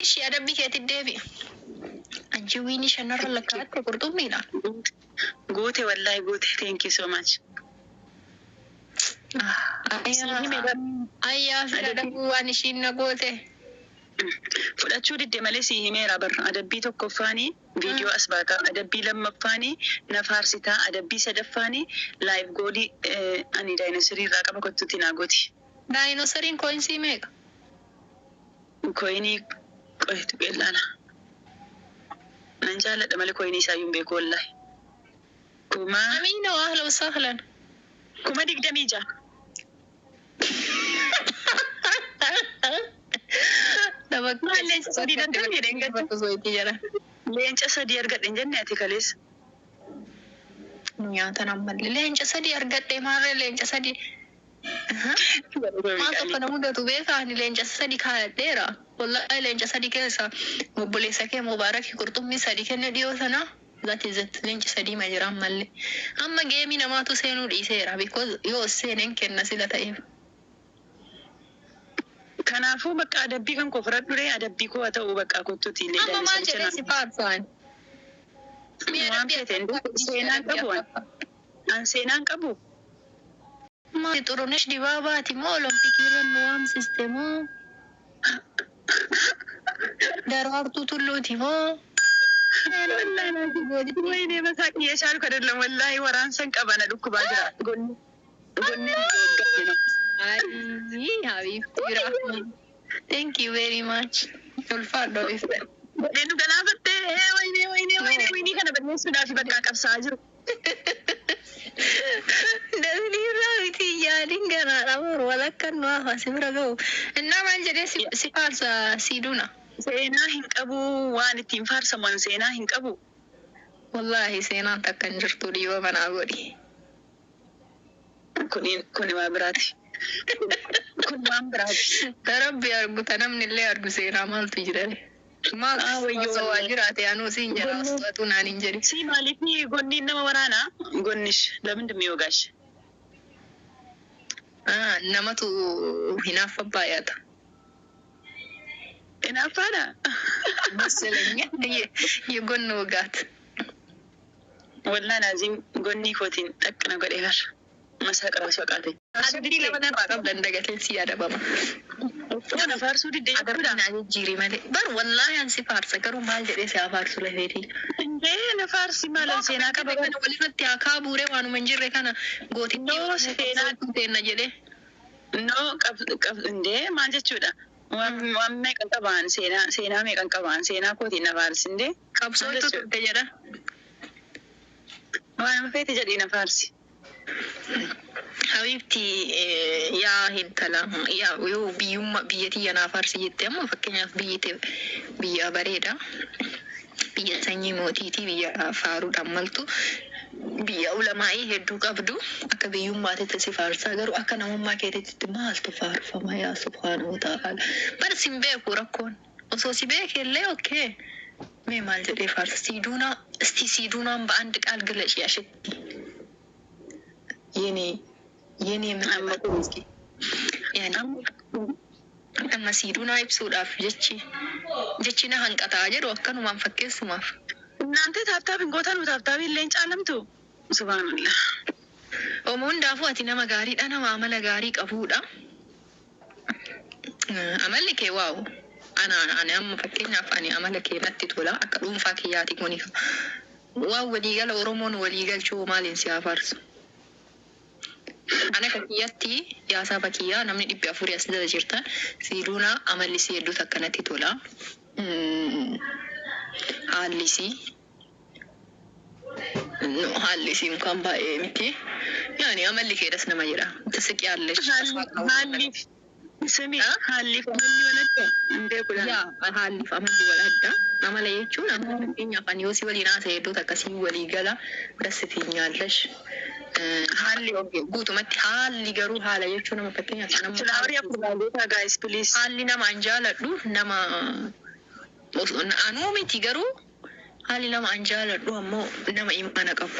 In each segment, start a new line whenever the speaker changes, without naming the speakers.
Ishii adabbii keetti deebi'a. Anchi win shanarra lakkaa'atte qurxummiidha.
Goote, wallahi goote. Thank you so much.
Ayyaa, fira dhabuu waan ishiin na goote.
Fudhachuu didde malee sii himeera bar. Adabbii tokkoffaanii viidiyoo as baataa, adabbii lammaffaanii na faarsitaa, adabbii sadaffaanii live goalii ani dinosaur irraa qaba kottutti naa gooti.
Dinosauriin coinsii meeqa?
Coinii qoytu qeellaala. Nan jaalladha malee coinii isaayyuu hin beeku wallahi. Kuma
Amiinoo, ahlan wasahlan.
26,000.
Nama
Maal leenca sadii dantan jedheen gadda.
Jedha.
Leenca sadii argadhe hin jenne ati kaleessa?
Nyaatan ammallee leenca sadii argadhe, maarree leenca sadii. Maal tokko na mudatu beekaa, ani leenca sadii kaayadheera. Wallahi leenca sadii keessa obboleessa kee Mubaarak qurxummii sadii kenne dhiyoo sana. That is it. Leenci sadii ma jira ammallee. Amma gameii namaatu seenuu dhiiseera, because yoo seeneen kenna sila ta'eef.
Kanaafuu bakka adabbii kan koo fudhadhu ree, adabbii koo haa ta'u bakka kottuuti illee.
Amma maal jedhee si faarsaan?
Waan feete hin beeku. Seenaan qabu an. An seenaan qabu.
Maali, Xurunesh Dibaabaati moo Olompikii irra nu waamsiste moo Daraartuu Tulluuti moo?
ወይኔ መሳቅ እየቻልኩ አይደለም። ወላሂ waraansan qaba, na dhukkubaa jira. Gonni gonni waggaa
Ayii, Habibti Rahman. Thank you very much. Ulfaadhu, Habibti.
Godhee nu galaafattee, ወይኔ ወይኔ ወይኔ ወይኔ, kana balleessuudhaaf bakka qabsaa'aa jiru.
Dabni irraa miti, yaadin ganaadha boru walakkan nu hafa si bira ga'u. Innaa maal jedhee si faarsa siiduna?
Seenaa hin qabu, waan ittiin faarsamu an seenaa hin qabu.
Wallaahi seenaan takka hin jirtu, dhiiba manaa godhi.
Kuni waan biraati. Kun waan biraati.
Ta Rabbi argu, ta namni illee argu, seenaa maaltu jira? Maal
Ah, wayyoo.
osoo waa jiraate anuu siin jedha, osoo naan hin jedhin.
Si maaliif gonniin nama waraanaa? Gonnish ለምንድን ነው የሚወጋሽ?
Ah, namatu hinaaffa baay'ata.
Hinaaffaadha?
መሰለኝ የጎን ውጋት።
Wallaan aziin gonnii kootiin dhaqqina godhee bar. Masaa ራሱ አቃተኝ።
Adabbii lama narraa qabdan dagateen si adabama.
Na faarsuu didde
Adabbii
jechuudha.
naa jijjiiri malee. Bar wallaahi an si faarsa, garuu maal jedhee si haa faarsu lafeetii?
Indee na faarsi, maalan seenaa qaba.
Kana walirratti haa kaabuure, waanuma hin jirre kana gootittii
No, seenaa-
teenna jedhee.
No, qab qab, indee maal jechuudha? Waan meeqan qabaan, seenaa meeqan qabaan, seenaa kootiin na faarsi indee.
Qabsootu turte jedha.
Waan feete jedhii na faarsi.
Habibti, yaa intala, yaa yoo biyyummaa biyya tiyya naa faarsi jette, amma fakkeenyaaf biyyi tee biyya bareeda. Biyya sanyii mootiiti, biyya faaruudhaan maltu, biyya ulamaa'ii hedduu qabdu, akka biyyummaatitti si faarsaa, garuu akka namummaa keetitti maaltu faarfama? Yaa subhaanahu wa ta'ala. Bar sin beeku rakkoon. Osoo si beeke illee okay. Mee maal jedhee faarsa? Siiduunaa, እስቲ ሲዱናን በአንድ ቃል ግለጪ ያሽቲ የኔ የኔ ምን
Amma kun
እስኪ yaani amma siiduunaa ibsuudhaaf jechi na hanqataa jedhu akkanumaan fakkeessumaaf.
እናንተ tap tap hin gootanu, tap tapiin illee caalamtu. Subhaanallah.
Omo hundaafuu ati nama gaariidha, nama amala gaarii qabuudha. Amalli kee wow. Ana ani amma fakkeenyaaf ani amala kee natti tola, akka dhuunfaa kiyyaati kuni. Waan waliigala Oromoon walii galchuu maaliin si haa faarsu? Ana akka kiyyatti, yaa saba kiyyaa, namni 400 as jala jirtan, siiduuna amalli si hedduu takka natti tola. Haalli si no, haalli si mukaan baay'ee miti. Yaani amalli keedhas nama jedha. ትስቂያለሽ.
Haalliif simi haalliif amalli waladda hin beeku laala.
Yaa, haalliif amalli wal adda. Amala jechuun amma fakkeenyaaf ani yoo si waliin haasa'e hedduu takka si walii gala, dasitinyaለሽ.
Haalli
Guutumatti haalli, garuu haala jechuun nama fakkeenyaaf nama
Flowerii afur gootaa guys, please.
Haalli nama an jaaladhu, nama anuu miti, garuu haalli nama an jaaladhu ammoo nama imaana qabu.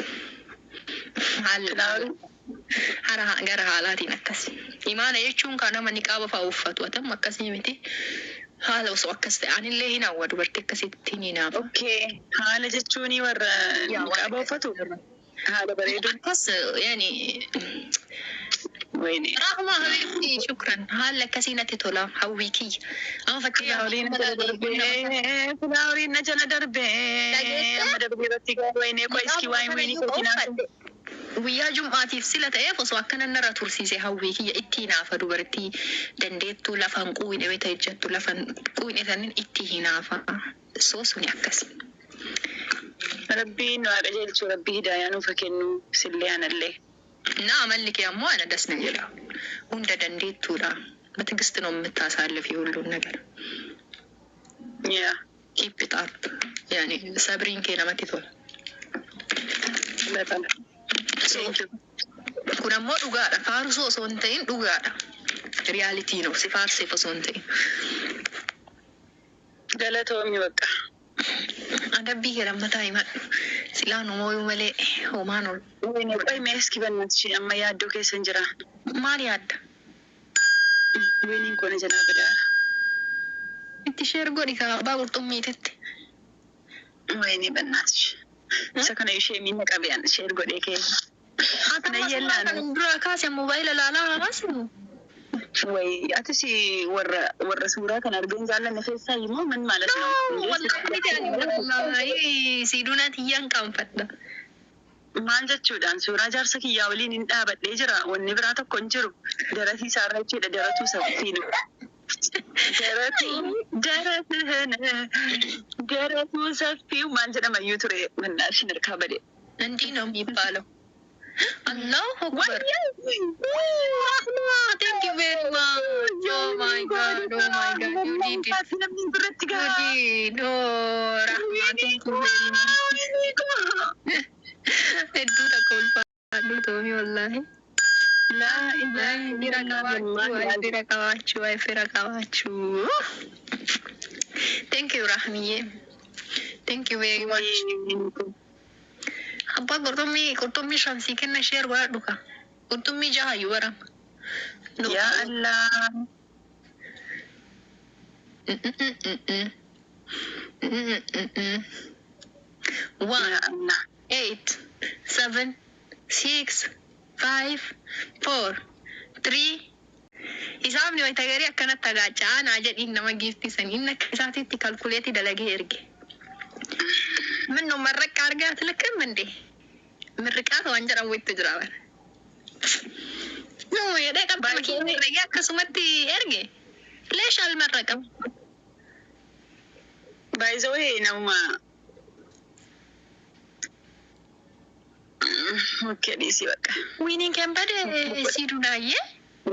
Haalli hara gara haalaatiin akkas. Imaana jechuun kan nama niqaaba fa'aa uffatu atam akkasii miti. Haala osoo akkas ta'e anillee hin hawwa dubartii akkasitti ni naafa.
Okay. Haala jechuun warra
Yaa waan
qaba uffatu. Haala bareedu.
Akkas yaani
Wayne.
Rahma habiibti, shukran. Haalli akkasii natti tola, hawwii kiyya. Amma fakkeenyaaf
Filaawuriin na jala darbee. Filaawuriin na jala darbee.
Dhageessee?
Amma darbee irratti gaafa wayne koo iski waayee wayne koo kinaatu.
Guyyaa jum'aatiif sila ta'eef osoo akkana narra tursiise hawwii kiyya itti hinaafa dubartii dandeettuu lafan quuqne wayita ejjattu lafan quuqne sanin itti hinaafa. Soo suni akkas.
Rabbiin nu haa qajeelchu, Rabbi hidaayaa nuuf haa kennu, sillee anallee.
እና amalli kee ammoo ana das na jedha. Hunda dandeettuudha. በትዕግስት ነው የምታሳልፍ ሁሉን ነገር።
Yaa.
Keep it up. Yani sabriin kee namatti tola.
Lafa.
So
Thank you.
kun ammoo dhugaadha. Faarsoo osoo hin ta'in dhugaadha. Reality ነው si faarseef osoo hin ta'in.
Galatoomi bakka.
Adabbii kee lammataa himadhu. Silaa nu mooyuu malee homaan ol.
Wayne qoy mee iski bannaati amma yaaddoo keessa hin jira.
Maal yaadda?
Wayniin koo na jalaa badaara.
Itti share godhi kaa abbaa qurxummiititti.
Wayne bannaati. Isa kana ishee miina qabeen share godhee kee.
Ati
Na
amma suuraa
yellaan.
kana duraa kaase moobaayila laalaa haasinu.
Way atis warra suuraa kana argan jaallanne keessaa immoo man ማለት
No,
ነው?
wallahi miti ani wallahi siiduna tiyyaan qaanfadha.
Maal jechuudhaan suuraa jaarsa kiyyaa waliin hin dhaabadhee jira. Wanni biraa tokko hin jiru. Daratii isaarra jechuudha. Daratuu sabtiin. Daratuu daratuun daratuu saffii maal jedhama iyyuu ture mannaa ishiin harkaa bade.
እንዲህ ነው የሚባለው። አላሁ አክበር Rahma, thank you very much. Oh my God, oh my God, you did it.
Namni biratti
You
gaa.
did. Oh, Rahma, thank you very much. Hedduu takka ulfaadhu toomi wallahi.
Laa
Ay, fira qabaachuu, ay, fira qabaachuu, ay, fira qabaachuu. Thank you, Rahmiye. Thank you very much. Abbaa qurxummii shan sii kenna share godhadhu ka. Qurxummii jaha iyyuu bara. No.
Yaa Allah.
One,
Yaa Allah.
eight, seven, six, five, four, three. Isaafni wayita garii akkanatti agaachaa naa jedhiin nama giiftisan inni akka isaatitti calculate dalagee erge. ምን ነው መረቅ አድርገህ አትልክም እንዴ? ምርቃት waan jedhamu itti jira bara. No, jedhee qabxii keenya herregee akkasumatti erge. Leesh almarraqam.
By the way, nama Okay, dhiisii bakka.
Winiin kan bade si dudaayyee.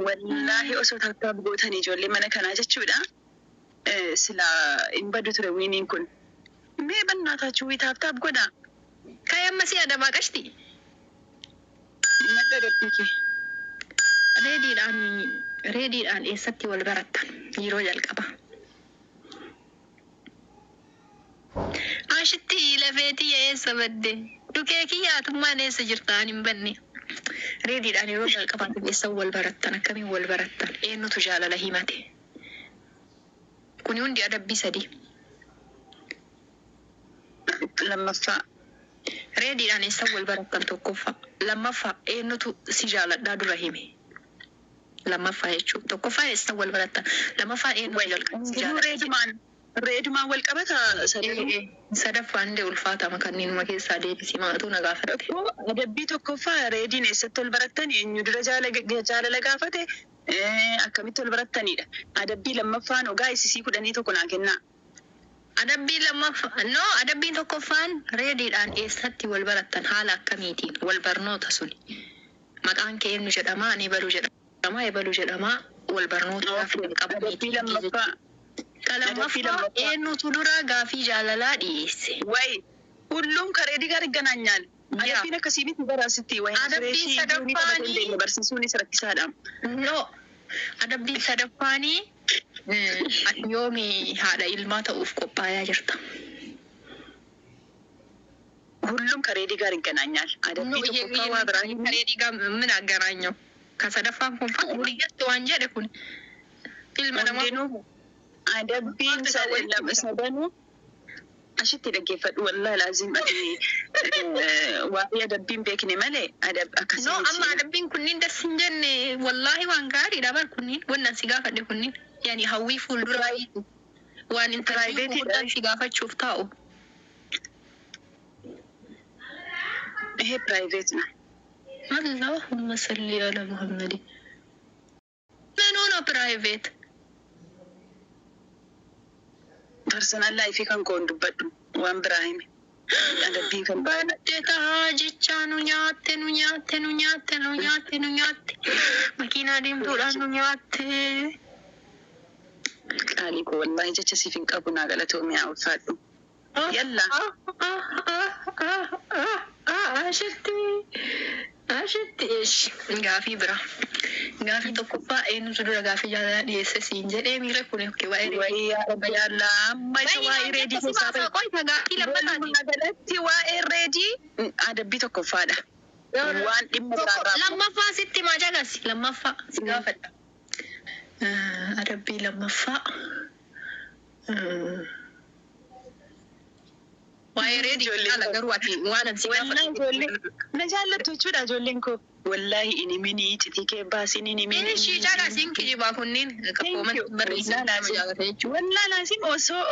Wallaahi osoo tap tap gootan ijoollee mana kanaa jechuudha. Silaa hin badu ture winiin kun. Mee bannaataachuu wii tap tap godhaa.
Kai amma si adabaa qashti.
Madda adabbii kee.
Reediidhaan eessatti wal barattan yeroo jalqaba? Ashitti lafeetii eessa badde? Dhukee kiyyaatummaan eessa jirta ani hin banne? Reediidhaan yeroo jalqabaatiif eessa wal barattan? Akkamiin wal barattan? Eenyutu jaalala himate? Kuni hundi adabbii sadii.
Lammaffaa.
Reediidhaan eessa wal barattan tokkoffaa. Lammaffaa eenyutu si jaaladhaa dura hime? Lammaffaa jechuudha. Tokkoffaa eessa wal barattan? Lammaffaa eenyutu jalqaba si jaaladha?
Reedumaan wal qabata sadanuu.
Sadaffaan illee ulfaatama kanneenuma keessaa deebisii maatu na gaafate.
Adabbii tokkoffaa reediin eessatti wal barattan eenyu dura jaalala gaafate akkamitti wal barattanidha. Adabbii lammaffaan ogaa isisii 11 naa kennaa.
Adabbii lammaffaa no adabbiin tokkoffaan reediidhaan eessatti wal barattan haala akkamiitiin wal barnoota suni. Maqaan kee eenyu jedhamaa ani ebaluu jedhamaa ebaluu jedhamaa wal barnoota gaafa jalqaba.
Adabbii lammaffaa.
Ka
Adabbii
lammaffaa
lammaffaa.
eenyutu dura gaafii jaalalaa dhiyeesse?
Way ሁሉም ከሬዲ ጋር ይገናኛል።
Yaa.
Adabbiin akkasii miti bara asitti wayi
Adabbiin sadaffaanii
barsiisuunis rakkisaadha.
No, adabbiin sadaffaanii ati yoomi haadha ilmaa ta'uuf qophaayaa jirta?
ሁሉም ከሬዲ ጋር ይገናኛል። Adabbii tokkoffaa waa biraa hin
ከሬዲ ጋር ምን አገናኘው? Ka sadaffaan kun fa guyyatti waan jedhe kun ilma namaa
Hundinuu Adabbiin
Maaltu isaa walitti
lama
dhufa?
sadanuu ashitti dhaggeeffadhu, wallahi laazim ati waa'ee adabbiin beekne malee adab akkasii
No, amma
miti.
adabbiin kunniin das hin jenne, wallaahi waan gaariidha bar kunniin, wannan si gaafadhe kunniin. Yani hawwii fuuldura waan interview
Private.
Gurguddaan si gaafachuuf taa'u.
ይሄ private ነው።
اللهم صل على محمد. ምኑ ነው private?
Personal life kan koon dubbadhu waan biraa hime. Adabbii kan
Badde tahaa jechaa nu nyaatte, nu nyaatte, nu nyaatte, nu nyaatte, nu nyaatte. Makiinaa deemtuudhaan nu nyaatte.
Qaalii koo, wallaahi jecha siif hin qabu, naa galatoomii, haa ulfaadhu. Yalla.
Ashitti. Ashitti. Ish. Gaafii bira. Gaafii tokkoffaa eenyutu dura gaafii jaalalaa dhiyeesse siin jedhee miira kun waa'ee
Wayii yaa Rabbi Allah, amma isa waa'ee reedii keessaa bahe.
Qoita gaafii lammataati.
Walumaa galatti waa'ee reedii adabbii tokkoffaadha. Waan dhimma biraarraa.
Lammaffaa sitti maa caqasi, lammaffaa si gaafadha. Adabbii lammaffaa. Waa'ee reedii
Ijoolleen
ala garuu ati waan ani si
Wallaahi ijoollee
gaafadhu.
na jaallattu jechuudha ijoolleen koo. Wallaahi inni mini icitii kee baasiin inni mini.
Ishii caqasiin kijibaa kunniin comment barreessan nama jaalata jechuudha.
Wallaahi laasiin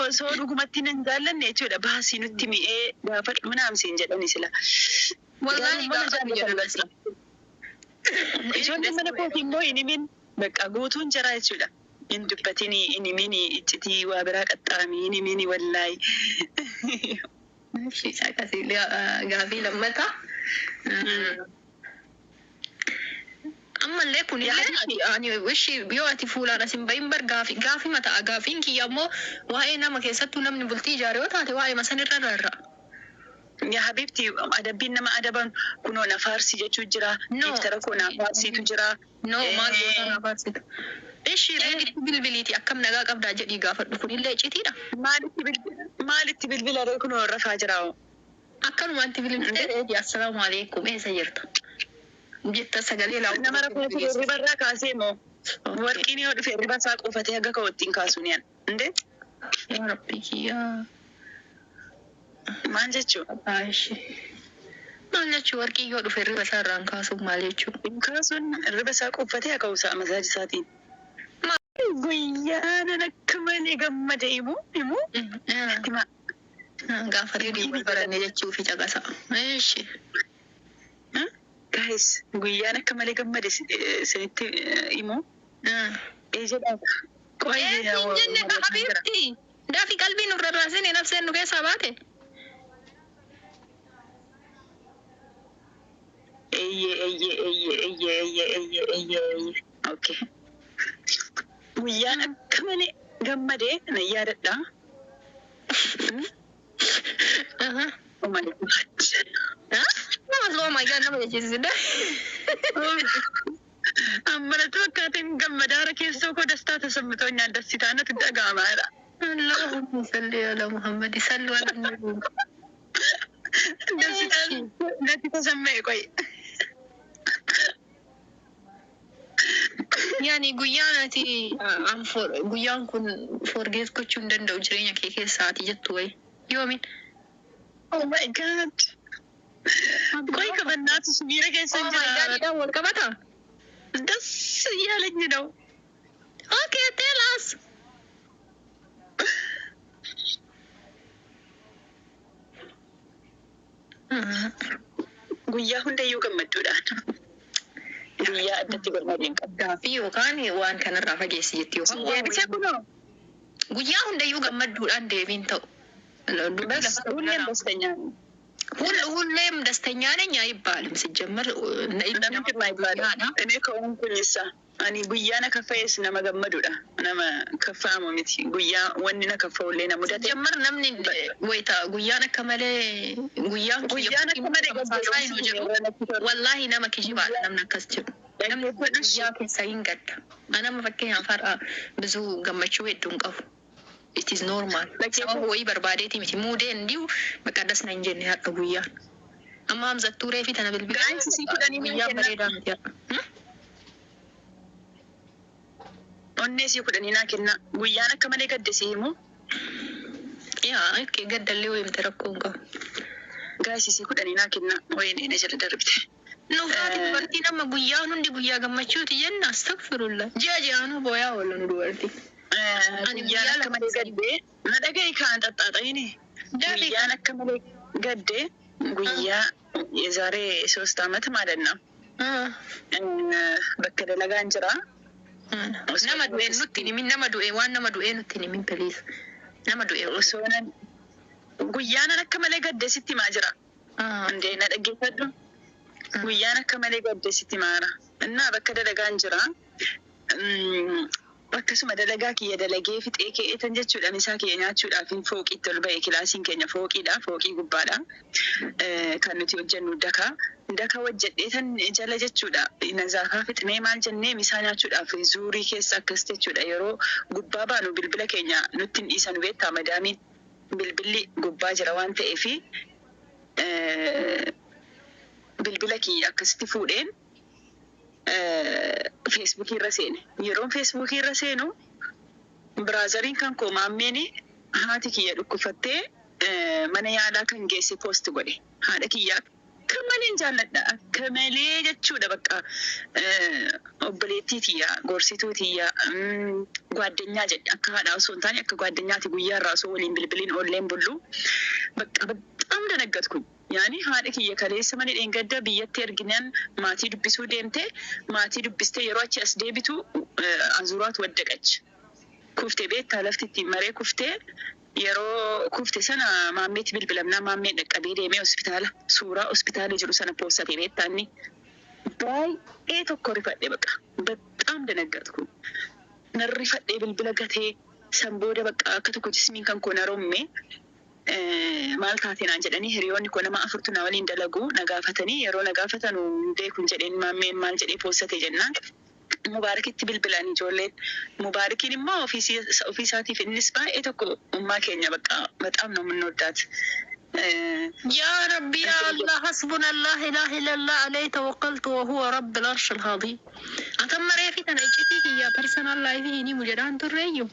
osoo dhugumatti nan jaallanne jechuudha baasii nutti mi'ee gaafadhu naamsiin jedhani sila.
Wallaahi
Garuu mana
gaafadhu jedhan asi.
Ijoolleen mana kooti immoo hin himin, bakka guutuun jira jechuudha. Hin dubbatini, hin himini, iccitii waa biraa qaxxaamii hin himini wallaahi.
Ishii caqasii gaafii lammataa. Ammallee kunillee ati ani ishii yoo ati fuulaan as hin bahin bar gaafii gaafii mataa gaafiin kiyya ammoo waa'ee nama keessattuu namni bultii ijaare yoo taate waa'ee masan irra rarra'a.
Yaa habibti, adabbiin nama adaban kunoo na faarsi jechuu jira.
No.
Giftara koo na faarsiitu jira.
No, maal goota na faarsita. Ishii reeditti bilbiliiti akkam nagaa qabdaa jedhii gaafadhu, kunillee icitiidha.
Maalitti bilbila ree? Kunoo rafaa jira.
Akkanumaatti bilbiltee reedi assalaamu alaikum eessa jirta? Jetta sagalee laawwa.
Nama rafaa jiru ribarraa kaasee moo warqiin yoo dhufe riba isaa quufatee haga ka'u ittiin kaasuu ni an. Indee
Yaa Rabbi kiyyaa.
maal jechuu?
Ishii. Maal jechuu warqii yoo dhufe riba isaa irraan kaasuun maal jechuu?
Kaasuun riba isaa quufatee haga ka'u isaa masaaj isaatiin. Guyyaa nan akka malee gammade himu hima.
Gaafa reedii wal baranne jechuu fi caqasa. Ishii.
Guys, guyyaan akka malee gammade isinitti himu. Ee jedhaa.
Ee siin jenne ka habiibti. Daafi qalbii nu rarraasine nafseen nu keessaa baate.
Eeyyee, eeyyee, eeyyee, eeyyee, eeyyee, eeyyee, eeyyee, eeyyee. Okay. Guyyaan akka malee gammadee na yaadadha. Oh my God.
Nama oh my God nama jechisiisudha.
Amma natti fakkaateen gammadaara keessoo koo dastaa ተሰምቶኛል። ደስታ natti dhaga'amaadha.
اللهم صل على محمد صلوا على النبي.
ደስታ natti ተሰማኝ። ቆይ
Yaani guyyaan ati an guyyaan kun forget gochuu hin danda'u jireenya kee keessaati jettu wayi. Yoomin?
Oh my God. ቆይ ከበእናትሽ miira keessa
Oh my
jira.
God wal qabata?
ደስ እያለኝ ነው።
Okay, tell us.
Guyyaa hundayyuu gammachuudhaan. Guyyaa addatti gammadeen qaba.
Gaaffii yookaan waan kanarraa fageessi jetti yookaan waan
Deebisee kunoo.
Guyyaa hundayyuu gammadduudhaan deebiin ta'u.
በስ ሁሌም ደስተኛ ነኝ።
ሁሌም ደስተኛ ነኝ አይባልም። ሲጀመር
ለምንድን ነው አይባልም? እኔ ከሆንኩኝሳ ani guyyaa na kaffa'es nama gammadudha. Nama kaffa'amu miti. Guyyaa wanni na kaffa'ullee na mudate.
ሲጀመር namni wayita guyyaan akka malee guyyaan
Guyyaan akka malee
tamsaasaa hin jedhu wallaahi nama kijibaadha namni akkas jedhu. Namni guyyaa keessa hin gadda. Anama fakkeenyaaf har'a ብዙ gammachuu hedduu hin qabu. It is normal. Sababa wayii barbaadeeti miti. Muudeen diu bakka das na hin jenne har'a guyyaan. Amma Hamzattuu reefi tana bilbilaa
Gaa'insi sii kudhanii
guyyaan
kenna.
bareedaa miti har'a.
Onnee sii kudhanii naa kenna. Guyyaan akka malee gadde si himu.
Yaa okay, gaddallee himte rakkoo hin qabu.
Guys, sii kudhanii naa kenna. Wayinee na jala darbite.
Nufaati dubartiin amma guyyaan hundi guyyaa gammachuuti jenna, astagfirullah. Ji'a ji'aanuu booyaa oola nu dubartii. Ani
Guyyaan
guyyaa
akka
lama
malee gaddee na dhaga'i kaan xaxxaaxayini.
Daafi.
Guyyaan akka malee gaddee guyyaa የዛሬ ሶስት አመት ማለት ነው። Bakka dalagaan jira.
Nama du'e nutti himin, nama du'e, waan nama du'e nutti himin, please. Nama du'e.
Osoo nan guyyaan akka malee gadde sitti himaa jira. Indee na dhaggeeffadhu. Guyyaan akka malee gadde sitti himaa jira. Innaa bakka dalagaan jira. Akkasuma dalagaa kiyya dalagee fixee ka'eetan jechuudha misaa kiyya nyaachuudhaaf hin fooqiitti ol ba'e. Kilaasiin keenya fooqiidha, fooqii gubbaadha. Kan nuti hojjennu dakaa daka hojjedheetan jala jechuudha nazaafaa fixnee maal jennee misaa nyaachuudhaaf zuurii keessa akkas jechuudha. Yeroo gubbaa baanu bilbila keenya nutti hin dhiisan beektaa madaamiin, bilbilli gubbaa jira waan ta'eefi bilbila kiyya akkasitti fuudheen Feesbuukii irra seene. Yeroon Feesbuukii irra seenu brotheriin kan koo maammeen haati kiyya dhukkufattee mana yaalaa kan geesse post godhe. Haadha kiyya akka malee jaalladha. Akka malee jechuudha bakka obboleettii tiyya, gorsituu tiyya, gwaaddanyaa jedhe, akka haadhaa osoo hin taane akka gwaaddanyaati, guyyaa irraa osoo waliin bilbiliin oolleen bullu. Bakka በጣም ደነገጥኩኝ። ያኔ haadha kiyya kaleessa mana dheengadda biyyatti erginaan maatii dubbisuu deemte, maatii dubbistee yeroo achi as deebitu azuraatu waddaqach. Kuftee beektaa, lafti ittiin maree kuftee, yeroo kufte sana maammeetti bilbilamnaa maammeen dhaqqabee deemee hospitaala suuraa hospitaala jiru sana poostate beektaa inni. Baay'ee tokko rifadhe baqa. በጣም ደነገጥኩ. Nan rifadhee bilbila gatee san booda bakka akka tokko jismiin kan koo na romme. Maal taate naan jedhanii hiriyoonni koo nama afurtu na waliin dalagu na gaafatanii, yeroo na gaafatanu hin beekun jedheen, maammeen maal jedhee poostate jennaan. Mubaarakitti bilbilan ijoolleen. Mubaarakiin immoo ofii isaatiif innis baay'ee tokko ummaa keenya bakka በጣም ነው የምንወዳት።
يا ربي يا الله، حسبنا الله، لا إله إلا الله، عليه توكلت وهو رب العرش العظيم. Atamma reefi tana iccitii kiyya personal life hin himu jedhaan turreeyyu.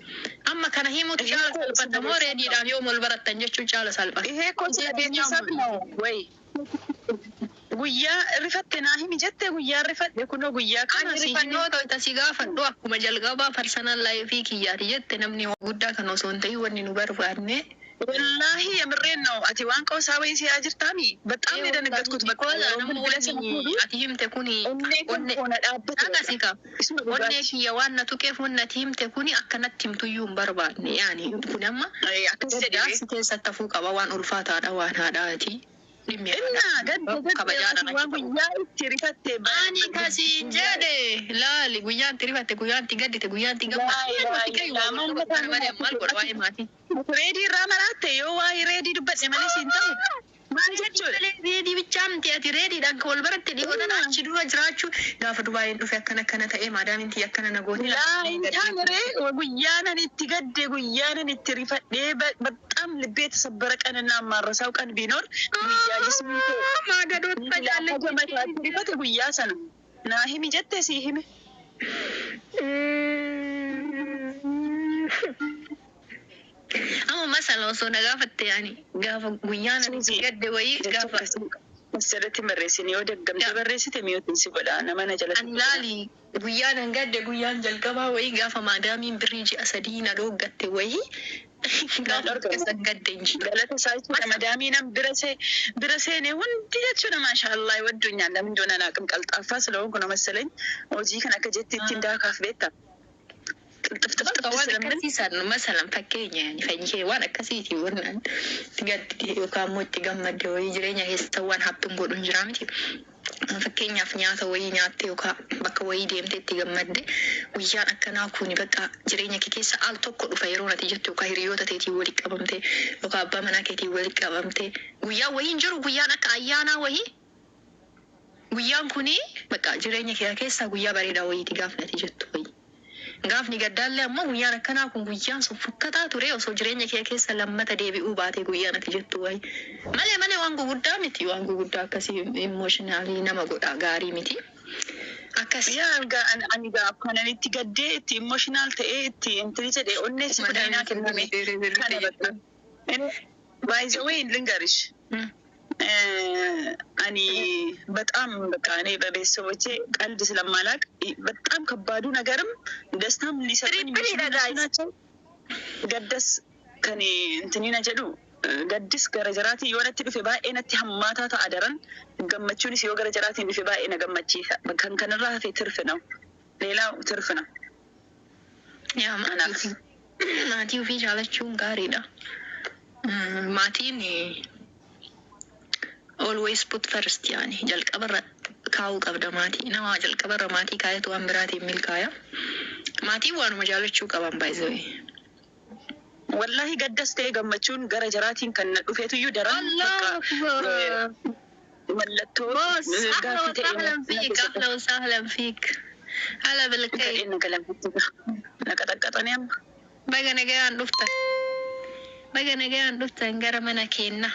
Amma kana himutu caala salphata moo reediidhaan yoo wal barattan jechuun caala salphata?
ይሄ እኮ ስለ ቤተሰብ ነው ወይ? Guyyaa rifatte naa himi jette, guyyaa rifadhe kunoo guyyaa kana
Ani
si himi.
rifannoo ta'e si gaafadhu akkuma jalqabaa personal life kiyyaati jette, namni guddaa kan osoo hin ta'in wanni nu barbaanne.
Wallaahi የምሬን ነው። Ati waan qoosaa wayii si'aa jirtaami? በጣም ነው የደነገጥኩት። በቃ yeroo bilbila sana fuudhu
Ati himte kuni
onnee kan koo na dhaabbate
Dhagasi
bakka.
qaba.
Isuma
Onnee
dhugaati.
kiyya waan na tuqeef wanni ati himte kuni akkanatti himtuyyuu hin barbaanne. Yaani kun amma
Akkas jedhee.
gaddaas keessatti hafuu qaba, waan ulfaataadha, waan haadhaati. Dhimmi
Innaa gadda gadda
kabajaadhaan
ati waan
achi ta'u.
guyyaa itti rifatte
Ani kasiin jedhe laali, guyyaan itti rifatte, guyyaan itti gaddite, guyyaan itti gammadde. Maal maal godha waa'ee maatii?
Reedii irraa maraatte yoo waa'ee reedii dubbadhe malee siin ta'u. Maal jechuudha?
Reedii bichaa miti, ati reediidhaan kan wal baratte dhihoo tana, achi dura jiraachuu gaafa Dubaayeen dhufe akkana akkana ta'ee maadaamiin tiyya akkana na goote.
Laa hin taane ree, guyyaan ani itti gadde, guyyaan ani itti rifadhee በጣም ልቤ የተሰበረ ቀንና የማረሳው ቀን ቢኖር guyyaa jismii koo
Maagadoota
lafa rifate guyyaa sana naa himi jette sii hime.
Amma masala osoo na gaafatte ani gaafa guyyaan ani itti gadde wayii gaafa
Asirratti barreessin, yoo daggamtee barreessite miyootiin si godha nama na jalatti.
Ani laali, guyyaan an gadde guyyaan jalqabaa wayii gaafa maadaamiin birrii ji'a 3 na dhooggatte wayii gaafa akkasan gadde hin jiru.
Galata isaa jechuudha madaamii nam bira seene hundi jechuudha maashaallah ይወዱኛል። ለምን እንደሆነ አላውቅም። ቀልጣፋ ስለሆንኩ ነው መሰለኝ hojii kan akka jetti ittiin daakaaf beekta.
Bakka
Qilxifxifxif
waan
ስለምን
akkasiisan masalan fakkeenya fayyee waan akkasiiti warraan itti gaddite yookaan immoo itti gammadde wayii jireenya keessa waan haphin godhu hin jiraa miti. Fakkeenyaaf nyaata wayii nyaatte yookaan bakka wayii deemte itti gammadde, guyyaan akkanaa kuni bakka jireenya kee keessa al tokko dhufa yeroo nati jettu, yookaan hiriyoota teetiin walitti qabamte yookaan abbaa manaa keetiin walitti qabamte guyyaan wayii hin jiru, guyyaan akka ayyaanaa wayii. Guyyaan kuni bakka jireenya kee keessa guyyaa bareedaa wayiiti gaaf nati jettu wayii. Gaafni gaddaallee ammoo guyyaan akkanaa kun guyyaan sun fokkataa ture osoo jireenya kee keessa lammata deebi'uu baate guyyaan ati jettu wayi. Malee malee waan guguddaa miti, waan guguddaa akkasii emotional nama godha gaarii miti. Akkas.
Yaa ani gaa kanan itti gaddee itti emotional ta'ee itti intini jedhee onnee si fudhanii kenname. Kana bakka. By the way, ልንገርሽ፣ እኔ በጣም በቃ እኔ በቤተሰቦቼ ቀልድ ስለማላቅ በጣም ከባዱ ነገርም ደስታም ሊሰጡኝ የሚችሉ እነሱ ናቸው። Gaddas kan intinina jedhu gaddis gara jaraatiin yoo natti dhufe baay'ee natti hammaataa ta'a, daran gammachuunis yoo gara jaraatiin dhufe baay'ee na gammachiisa. Kan kanarraa hafe ትርፍ ነው፣ ሌላው ትርፍ ነው።
Yaa maatii ofii jaalachuun gaariidha. Maatiin always put first, yaani jalqabarra kaa'uu qabda maatii. Nama jalqabarra maatii kaayatu waan biraatiin milkaaya. Maatiin waanuma jaalachuu qaban baay'ee.
Wallahi gaddas ta'e gammachuun gara jaraatiin kan na dhufeetuyyuu daran bakka mallattoo
Boss, أهلا
gaaffii ta'e
وسهلا فيك، أهلا وسهلا فيك. هلا بالكي.
Gadheen na galanfatti na qaxaqqaxanii amma.
Baga nagaan dhuftan. Baga nagaan dhuftan gara mana keenna.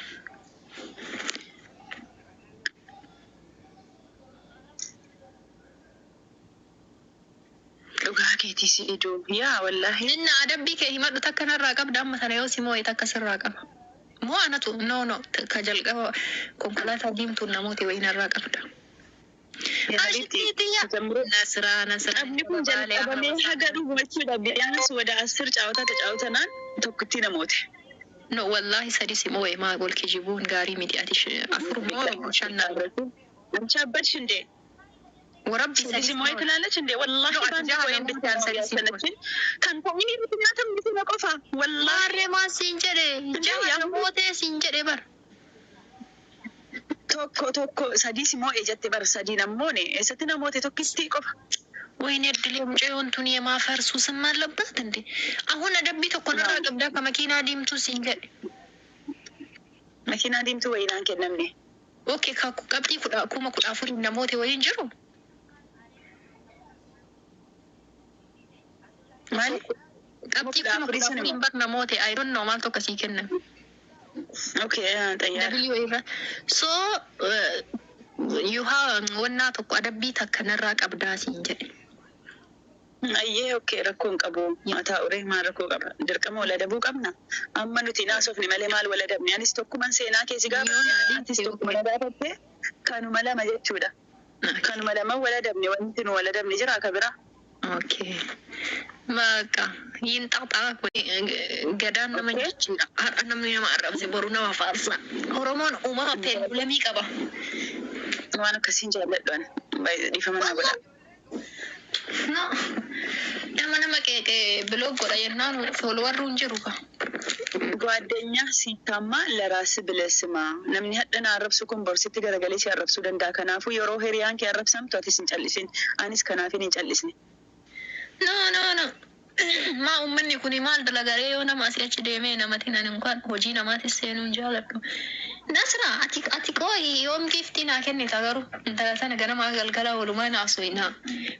Dhugaa keetii si iduu yaa wallahi.
Inna adabbii kee himadhu, takka narraa qabda amma sana yoo si moo'e takka sirraa qaba. Moo anatu no, ka jalqaba konkolaataa diimtuun namooti wayii narraa qabda.
Yaalitti
Nasraa, Nasraa.
Taphni kun jalqabamee haga dhumu jechuudha. ቢያንስ ወደ 10 ጫወታ ተጫውተናል። Tokkitti namooti.
No, wallahi sadi si moo'e, maa gol kijibuun gaarii miti, ati afur moo shan naa.
አንቺ አበድሽ እንዴ?
Warabbi
sadi ሲሞይ ትላለች እንዴ? ወላሂ
No,
በአንድ
ati
ወይ
jaha
ብቻ ነው
sadi si
ያሰለችኝ። ተንኮኝ እና ተንብት ነው qofa ወላሂ።
Maarree maal siin jedhe? Jaha namootee siin jedhe bar.
Tokko tokko sadii si moo'e jette bar, sadii namoone eessatti namoota tokkitti qofa.
ወይኔ እድሌ፣ ሙጨዮን ቱን የማፈር ሱስም አለባት እንዴ? አሁን adabbii tokko narraa qabda akka makiinaa diimtuu siin jedhe.
Makiinaa diimtuu wayinaan kennamne.
Okay, qabxii 14,000 namoota waliin jiru.
Maali?
Qabxii
14,000
kuma
sun
14 bar namoota, I don't know, maal tokko sii kennan.
Okay, xayyaara.
W irra. So you have wannaa tokko, adabbii takka narraa qabdaa siin jedhe.
Ayyee, okay, rakkoo hin qabu. Mataa uree maal rakkoo qaba? Dirqama wal adabuu qabna. Amma nuti naasofni malee maal wal adabne? Anis tokkuman seenaa keessi gaafatte, atis tokkuma na gaafatte, kanuma lama jechuudha. Kanuma lama wal adabne, wanti nu wal adabne jira akka biraa.
Okay. Baqa yin xaxaa kun gadaan nama jechuudha. Har'a namni nama arrabse boru nama faarsa. Oromoon uumama pendulumii qaba.
Waan akkasiin jaalladhu ani. Baay'ee dhiifama naa godha.
No. Nama nama qeeqee block godha jennaan followerru hin jiru ka.
ጓደኛ ሲታማ ለራስ ብለህ ስማ። Namni hadha na arrabsu kun borsitti garagalee si arrabsuu danda'a. Kanaafuu yeroo hiriyaan kee arrabsamtu atis hin callisin. Anis kanaafin hin callisne.
No, no, no. Maa uummanni kuni maal dalagaree yoo nama asii achi deemee namatti nan inkaan hojii namaatis seenuu hin jaaladhu. Nasra, ati qooyi, yoom giftii naa kennita garuu? Intala sana ganamaa galgala walumaa naaf so'inaa.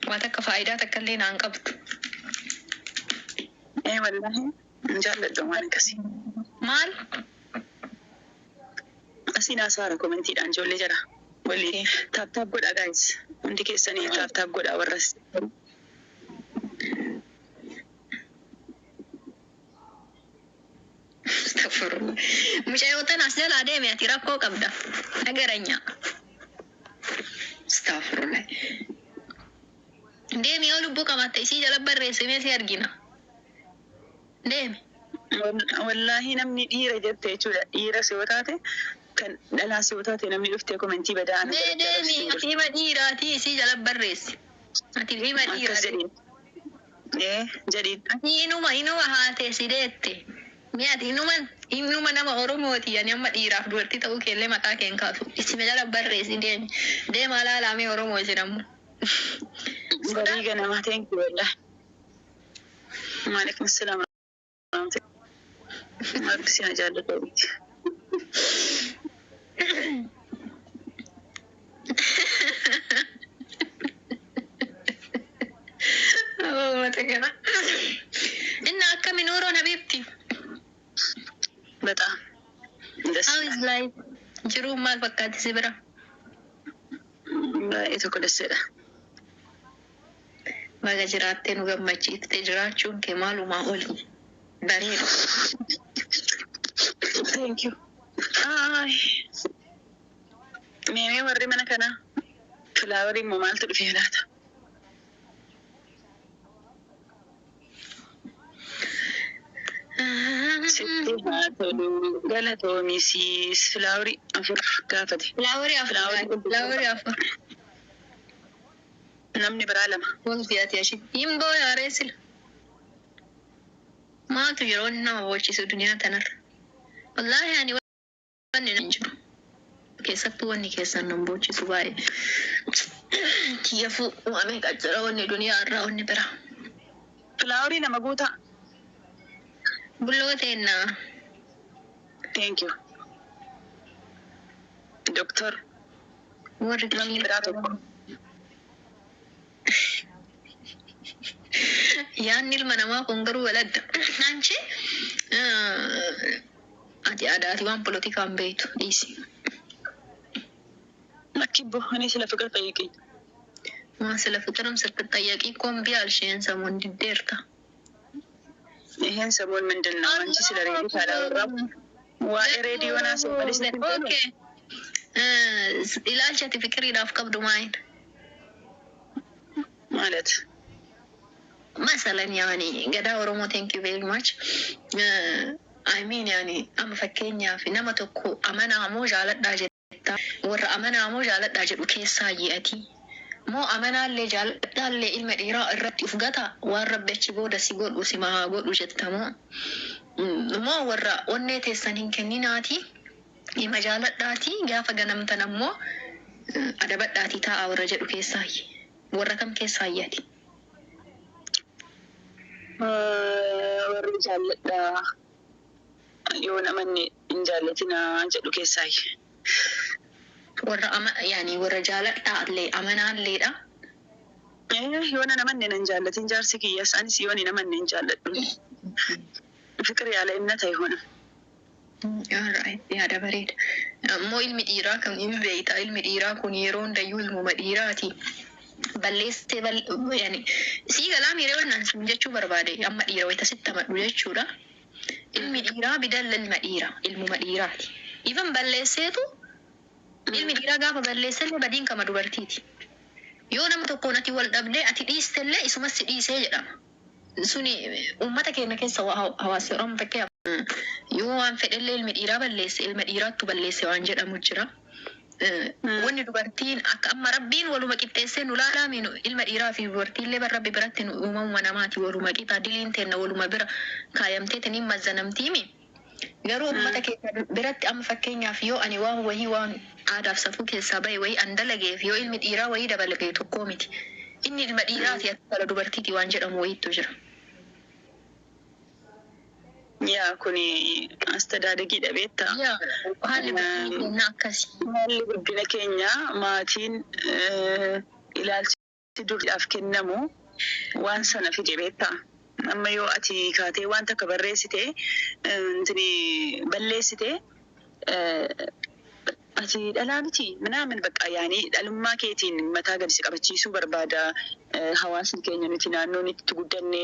Waa takka faayidaa takka illee naan qabdu.
Ee wallahi hin jaalladhu waan akkasii.
Maal?
Asiin haasaara commentiidhaan ijoollee jira. Walii tap tap godha guys. Hundi keessanii tap tap godha warras.
Astaghfirullah. Mucayyoo tana as jalaa deeme, ati rakkoo qabda. Nagaranya. Astaghfirullah. Deemi, yoo lubbuu qabaatte isii jala barreessimee si argina. Deemi.
Wallaahi namni dhiira jette jechuudha. Dhiiras yoo taate kan dhalaas yoo taate namni dhuftee commentii badaa ana
Mee
jalatti
deemi,
arrabsitu
ati
jirti.
hima dhiiraatii isii jala barreessi. Ati hima
Akkas
dhiiraati.
jedhiin. Ee jedhiin.
Ati inuma haatee si deette. Mee ati inuma nama Oromooti, ani amma dhiiraaf dubartii ta'uu keellee maqaa kee hin kaasu. Isime jala barreessi, deemi. Deema laalamee Oromoo isin ammoo.
Barii ganamaa, thank you wallahi. Maalaikum salaam. Rabbi si haa jaallatu.
Uummata kana. Inni akkami Nuuroon habiibti?
በጣም ደስ
How is life? Jiruun maal fakkaatti si bira?
Baay'ee tokko dasseedha.
Baga jiraattee nu gammachiiftee jiraachuun kee maalumaa oli. Bareeda.
Thank you. Ay. Meemee warri mana kanaa flowerii immoo maaltu dhufee laata? Sitti haa tolu, galatoomi. Flowerii afur gaafate.
Flowerii afur.
Flowerii.
Flowerii afur.
Namni biraa lama.
Wanti ati ashitti hin booyaaree sila. Maatu yeroo inni nama boolchisu duniyaa tanarra. Wallaahi ani wanni hin jiru. Keessattuu wanni keessan nan boolchisu baay'ee. Kiyyafuu uumamee qaccara wanni duniyaa irraa wanni biraa.
Flowerii nama guutaa.
Bulloo teennaa.
Thank you. Doctor.
Warri
Namni biraa tokko.
Yaanni ilma namaa kun garuu waladda. Anchi ati aadaati waan polotikaa hin beektu dhiisi.
Lakki ani sila ፍቅር ጠይቅኝ።
waan ስለ ፍቅርም ስትጠየቂ እኮ እምቢ አልሽ። ይሄን ሰሞን ድዴርታ
ይሄን ሰሞን ምንድን ነው? አንቺ ስለ ሬዲዮ ካላወራሁ waa'ee reediyoonaa soofalis.
Okay. Ilaalcha ati fikiriidhaaf qabdu maal?
ማለት?
Masalan yaani gadaa Oromoo, thank you very much. I mean yaani amma fakkeenyaaf nama tokko amanaa moo jaaladhaa jetta, warra amanaa moo jaaladhaa jedhu keessaa yi'ati. Moo amanaallee jaaladhaallee ilma dhiiraa irratti uf gata, waan rabbi achi booda si godhu si maa godhu jetta, moo moo warra onnee teessan hin kenninaati ima jaaladhaati, gaafa ganamtan ammoo adabadhaatii taa'aa warra jedhu keessaa, warra kam keessaa yi'ati?
Warri jaalladhaa yoo namanne hin jaallatinaa jedhu keessaayi.
Warra ama yaani warra jaaladhaallee amanaalleedha.
Yoo na namanne nan jaallatin jaarsi kiyyas, anis yoo ni namanne hin jaalladhu. ፍቅር ያለ እምነት አይሆንም።
Alright, yaada bareeda. Ammoo ilmi dhiiraa kan hin beekta, ilmi dhiiraa kun yeroo hundayyuu ilmuma dhiiraati. Balleessee yaani sii galaa miiree wannan sin jechuu barbaade, amma dhiira wayita sitti amadhu jechuudha. Ilmi dhiiraa bidalla ilma dhiira, ilmuma dhiiraati. Even balleesseetu ilmi dhiiraa gaafa balleessellee badiin kama dubartiiti. Yoo nama tokkoon ati wal dhabdee ati dhiistellee isumas si dhiisee jedhama. Suni uummata keenya keessa hawaasa Oromoo fakkeenyaaf yoo waan fedhellee ilmi dhiiraa balleesse, ilma dhiiraattu balleesse waan jedhamu jira. Wanni dubartiin akka amma rabbiin waluma qixxeessee nu laalaami, ilma dhiiraa fi dubartiillee bar rabbi biratti nu uumamuma namaati, waluma qixa, diliin teenna waluma bira kaayamtee taniin mazzanamtiimi. Garuu uummata keenya biratti amma fakkeenyaaf yoo ani waan wahii waan aadaaf safuu keessaa bahe wahii an dalageef, yoo ilmi dhiiraa wahii dabalage tokkoo miti. Inni ilma dhiiraati, ati dubartiiti waan jedhamu wayiitu jira.
Yaa, kuni አስተዳደጊidha beektaa.
Yaa, haalli guddina keenyaa akkasi.
Haalli guddina keenyaa, maatiin ilaalchi duriidhaaf kennamu waan sana fide beektaa. Amma yoo ati kaatee waan takka barreessite, intini balleessite, ati dhalaa miti ምናምን በቃ yaani dhalummaa keetiin mataa gadi si qabachiisuu barbaada. Hawaasni keenya nuti naannoon itti guddanne,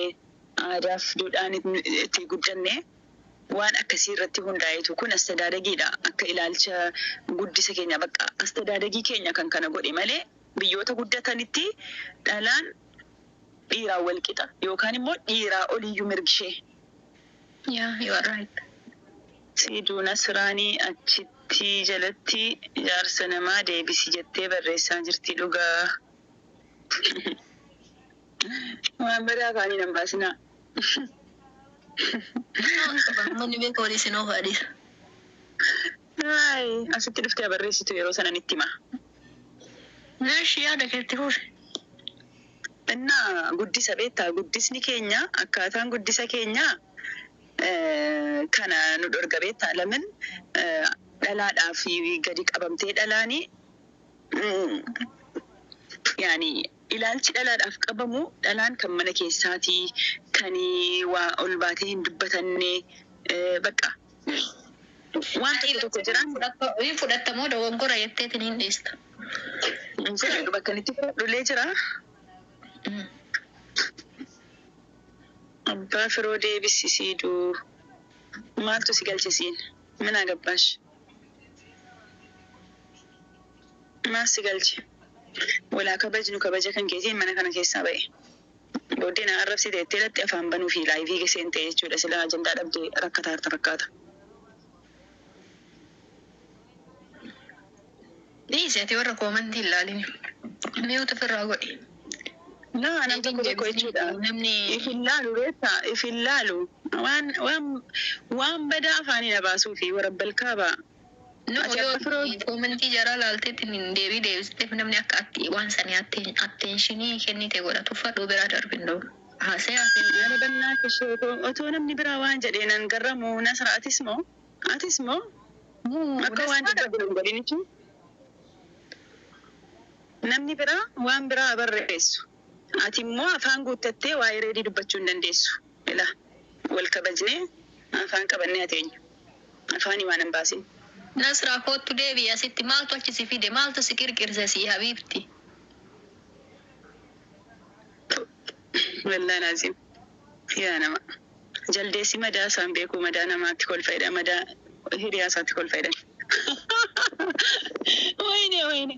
aadaaf duudhaan itti guddanne waan akkasii irratti hundaa'etu kun አስተዳደጊidha. Akka ilaalcha guddisa keenya bakka አስተዳደጊ keenya kan kana godhe malee biyyoota guddatanitti dhalaan dhiiraan wal qixa yookaan immoo dhiiraa oliyyuu mirgishee.
Yeah, you are right.
Siiduu Nasraanii achitti jalatti jaarsa namaa deebisi jettee barreessaa jirti dhugaa. Waan badaa afaanii nan baasinaa.
Manni beeku walii sinoo faadhiisa.
Ay, asitti dhuftee barreessitu yeroo sana nitti hima.
Neeshi, yaada keetti fufi.
Innaa guddisa beektaa, guddisni keenya, akkaataan guddisa keenyaa kana nu dhorga beektaa. Lamin dhalaadhaaf gadi qabamtee dhalaanii yaani ilaalchi dhalaadhaaf qabamu dhalaan kan mana keessaatii, kan waa ol baatee hin dubbatanne, bakka waan tokko tokko jiraan.
Ni fudhattamoo dogoggora jetteetiin hin dhiista?
Hin jedhu, bakka itti fudhadhullee jira. Abbaa firoo deebisisiiduu maaltu si galchisiin? Mina gabbaash. Maal si galche? Walaa kabajnu kabaja kan keetiin mana kana keessaa ba'e. Booddee na arrabsite jettee latti afaan banuu fi live seentee jechuudha. Silaa ajandaa dhabdee rakkataa harta fakkaata.
Dhiisi, ati warra comment ilaalin. Mi'oota ofirraa godhi.
Naa nam tokko tokko jechuudha.
Namni
If hin laalu beektaa? If hin laalu. Waan badaa afaanii na baasuu fi warabbal kaabaa.
No,
Ati
yoo
abbaa firoo
comment jaraa laalteetti hin deebii deebisteef, namni akka atti waan sanii attention kennite godha, tuffadhuu biraa darbin da'u. Haasee haasee.
Yaada bannaa kishee otoo namni biraa waan jedhee nan garramu. Nasra, atis moo akka waan dubbatu hin godhin jechuun namni biraa waan biraa barreessu. Ati immoo afaan guuttattee waa'ee Reedii dubbachuu hin dandeessu. Ila wal kabajnee afaan qabannee ateenyu. Afaanii waan hin baasin.
Nasraa, kootu deebii asitti. Maaltu achi si fide? Maaltu si qirqirse si habiibti?
Wallaa naazim. Yaa nama. Jaldeessi madaa isaan beekuu madaa namaatti kolfedha. Madaa hiriyaa isaatti kolfedha. Wayne wayne.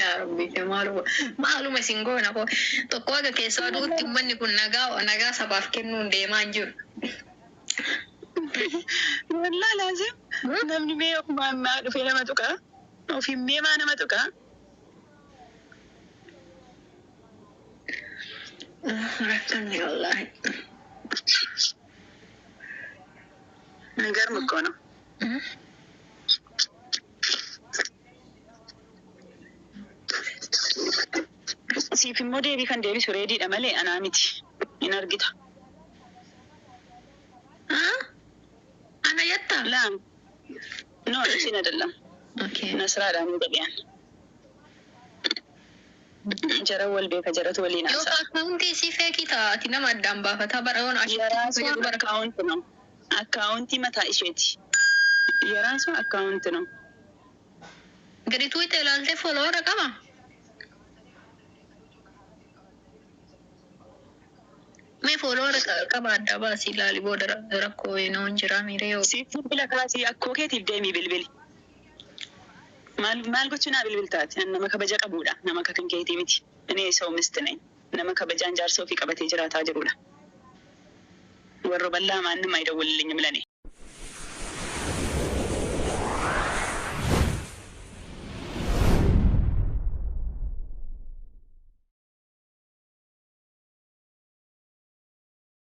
Yaa Rabbi, maaluma maaluma isin goona koo tokko haga keessaa aduutti uummanni kun nagaa nagaa sabaaf kennuun deemaa hin jiru.
Wallaa laazim. Namni mee ofumaan maa dhufee nama tuqaa? Ofiin mee maa nama tuqaa?
Rakkanni wallaahi.
Garma እኮ ነው። Siif immoo deebii kan deebisu Reediidha malee anaa miti. Hin argita.
Ana jettaa?
Laa. No, isin አይደለም.
Okay.
Nasraadhaan hin jedhiyan. Jara wal beeka, jaratu waliin
Yoo
haasa'a.
Account isii fake taati nama addaan baafataa bara yoon ashitti
የራሷ
jedhu bara.
Account ነው። Account mataa isheeti. የራሷ account ነው።
Gadi tuuta ilaaltee follower qaba. Mee follower qaba adda baasii ilaali, booda rakkoo hin jira miiree yoo.
Siif bilbila kaasii akkoo keetiif deemii bilbili. Maal maal gochuu naa bilbiltaati? Ani nama kabaja qabudha. Nama akka kan keetii miti. እኔ የሰው ሚስት ነኝ. Nama kabajaan jaarsa ofii qabatee jiraataa jirudha. Warra bal'aa ማንም አይደውልልኝም ለኔ።